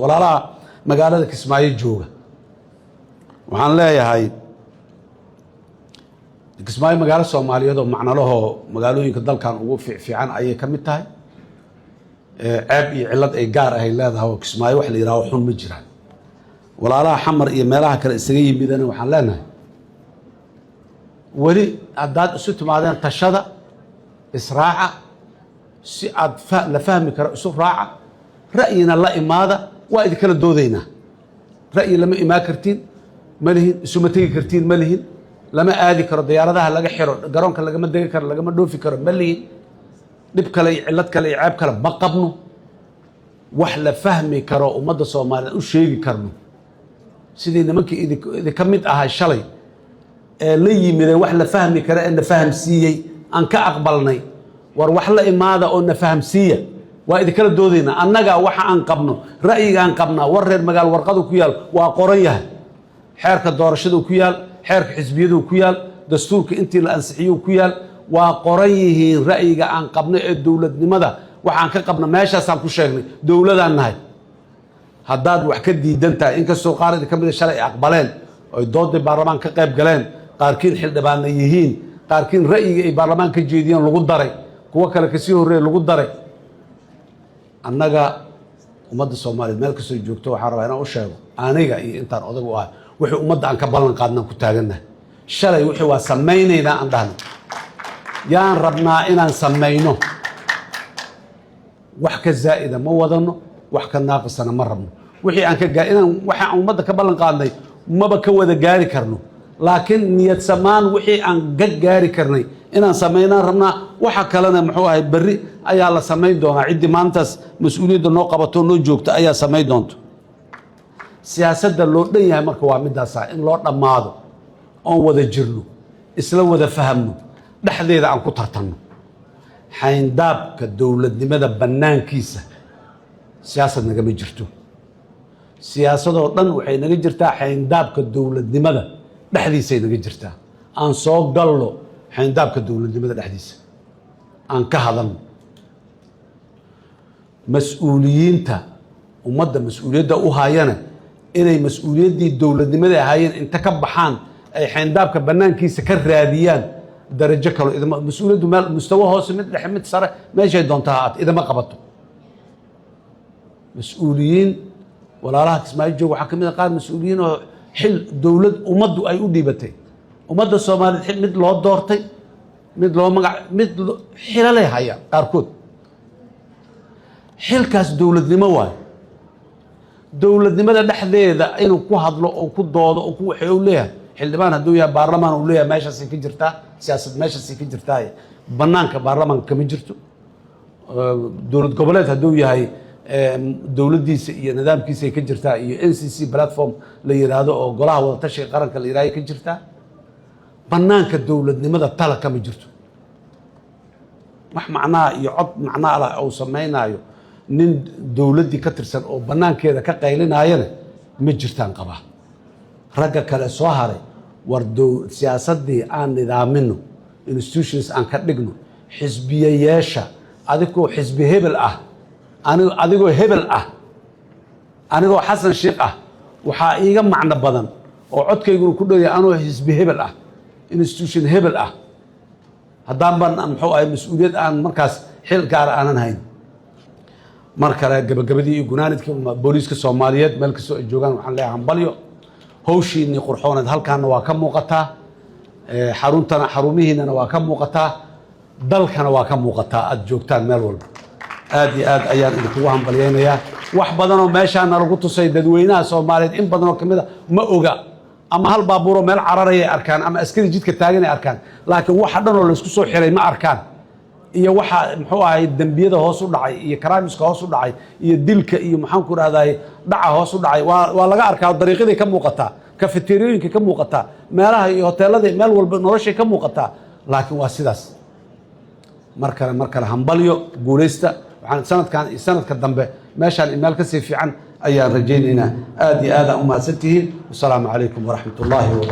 Walaalaha magaalada Kismaayo jooga waxaan leeyahay, Kismaayo magaalo Soomaaliyeed oo macnalahoo magaalooyinka dalkan ugu fiicfiican ayay ka mid tahay. Ceeb iyo cillad ay gaar ahay leedahay oo Kismaayo wax la yidhaho xun ma jiraan. Walaalaha Xamar iyo meelaha kale isaga yimidana waxaan leenahay, weli haddaad isu timaadeen, tashada, israaca, si aad la fahmi karo isu raaca, ra'yina la imaada, waa idinkala doodaynaa. Ra'yi lama imaan kartiin ma lihin, isuma tegi kartiin ma lihin, lama aadi karo, diyaaradaha laga xiro, garoonka lagama degi karo, lagama dhoofi karo ma lihin. Dhib kale iyo cillad kale iyo ceeb kale ma qabno. Wax la fahmi karo ummadda Soomaaliyeed u sheegi karno, sidii nimankii idinka mid ahaa shalay ee la yimidee wax la fahmi kara ee na fahamsiiyey aan ka aqbalnay, war wax la imaada oo na fahamsiiya, waa idinkala doodaynaa. Annaga waxa aan qabno, ra'yiga aan qabnaa, war reer magaal warqadu ku yaal, waa qoran yahay. Xeerka doorashadu ku yaal, xeerka xisbiyadu ku yaal, dastuurka intii la ansixiyuu ku yaal, waa qoran yihiin. Ra'yiga aan qabno ee dowladnimada waxaan ka qabno meeshaasaan ku sheegnay. Dowladaan nahay. Haddaad wax ka diidan tahay, inkastoo qaar idin ka mida shalay ay aqbaleen oy doodii baarlamaan ka qayb galeen, qaarkiin xildhibaanna yihiin, qaarkiin ra'yiga ay baarlamaan ka jeediyeen lagu daray, kuwo kale kasii horreeye lagu daray. Annaga ummadda Soomaaliyeed meel kastoo joogto waxaan rabaa inaan u sheego, aniga iyo intaan odag u ahay, wixii ummadda aan ka ballan qaadnaan ku taagannahay. Shalay wixii waa samaynaynaa aan dhahnay, yaan rabnaa inaan samayno. Wax ka zaa'ida ma wadano, wax ka naaqisana ma rabno. Wixii aan ka gaa inaan waxa aan ummadda ka ballan qaadnay maba ka wada gaari karno, laakiin niyad samaan wixii aan ka gaari karnay inaan samaynaan rabnaa. Waxa kalena, muxuu ahay, berri ayaa la samayn doonaa. Ciddii maalintaas mas-uuliyadda noo qabato, noo joogta ayaa samayn doonto. Siyaasadda loo dhan yahay marka waa midaasa, in loo dhammaado oon wada jirno, isla wada fahamno, dhexdeeda aan ku tartanno. Xayndaabka dowladnimada bannaankiisa siyaasad nagama jirto. Siyaasadoo dhan waxay naga jirtaa xayndaabka dowladnimada dhexdiisay naga jirtaa. Aan soo gallo xayndaabka dowladnimada dhexdiisa, aan ka hadalno. Mas-uuliyiinta ummadda mas-uuliyadda u hayana inay mas-uuliyaddii dowladnimada ahaayeen inta ka baxaan ay xayndaabka bannaankiisa ka raadiyaan darajo kalo idama mas-uuliyaddu meel mustawo hoose, mid dhexe, mid sare, meeshay doonta ha ahaata, idama qabato. Mas-uuliyiin walaalaha Kismaayo joog waxaa ka mid a qaar mas-uuliyiin oo xil dowlad ummaddu ay u dhiibatay, ummadda Soomaaliyeed, xil mid loo doortay, mid loo magac, mid xilalay haya qaarkood. Xilkaas dowladnimo waayo. Dowladnimada dhexdeeda inuu ku hadlo oo ku doodo oo ku waxay u leeyahay. Xildhibaan hadduu yahay, baarlamaan uu leeyahay, meeshaasay ka jirtaa siyaasad, meeshaasay ka jirtaa, bannaanka baarlamaanka kama jirto. Dowlad goboleed hadduu yahay, dowladdiisa iyo nidaamkiisay ka jirtaa, iyo NCC platform la yidhaahdo oo golaha wadatashiga qaranka la yidhahdo ka jirtaa. Bannaanka dowladnimada tala kama jirto. Wax macnaha iyo cod macnaa lah uu samaynaayo nin dowladdii ka tirsan oo bannaankeeda ka qaylinayana ma jirtaan qabaa. Ragga kale soo haray, war siyaasaddii aan nidaamino, institutions aan ka dhigno, xisbiyayeesha. Adigoo xisbi hebel ah, adigoo hebel ah, anigoo Xasan Sheikh ah, waxaa iiga macno badan oo codkayguna ku dhowya anoo xisbi hebel ah, institution hebel ah, haddaan ban, muxuu ahay, mas-uuliyad aan markaas xil gaara aanan hayn. Mar kale, gabagabadii iyo gunaanidkii, booliiska Soomaaliyeed meel kastoo ay joogaan waxaan leeyahay hambalyo. Hawshiinii qurxooneed halkaana waa ka muuqataa, xaruntana, xarumihiinana waa ka muuqataa, dalkana waa ka muuqataa aada joogtaan meel walba. Aad iyo aad ayaan idinkugu hambalyaynayaa. Wax badanoo meeshaana lagu tusay dadweynaha Soomaaliyeed in badanoo kamid a ma oga, ama hal baabuuroo meel cararayay arkaan ama askari jidka taaganay arkaan, laakiin waxa dhan oo laysku soo xiray ma arkaan, iyo waxa, muxuu ahay, dembiyada hoos u dhacay iyo crimeska hoos u dhacay iyo dilka iyo, maxaan ku rahday, dhaca hoos u dhacay waa laga arkaa. Dariiqaday ka muuqataa, kafeteriyooyinka ka muuqataa, meelaha iyo hoteelada, meel walba noloshay ka muuqataa. Laakiin waa sidaas. Mar kale, mar kale hambalyo, guulaysta. Waxaan sanadkan iyo sanadka dambe meeshaan meel kasii fiican ayaan rajaynaynaa. Aad iyo aad aan u mahadsan tihiin. Wasalaamu calaykum waraxmat ullaahi wabarakatu.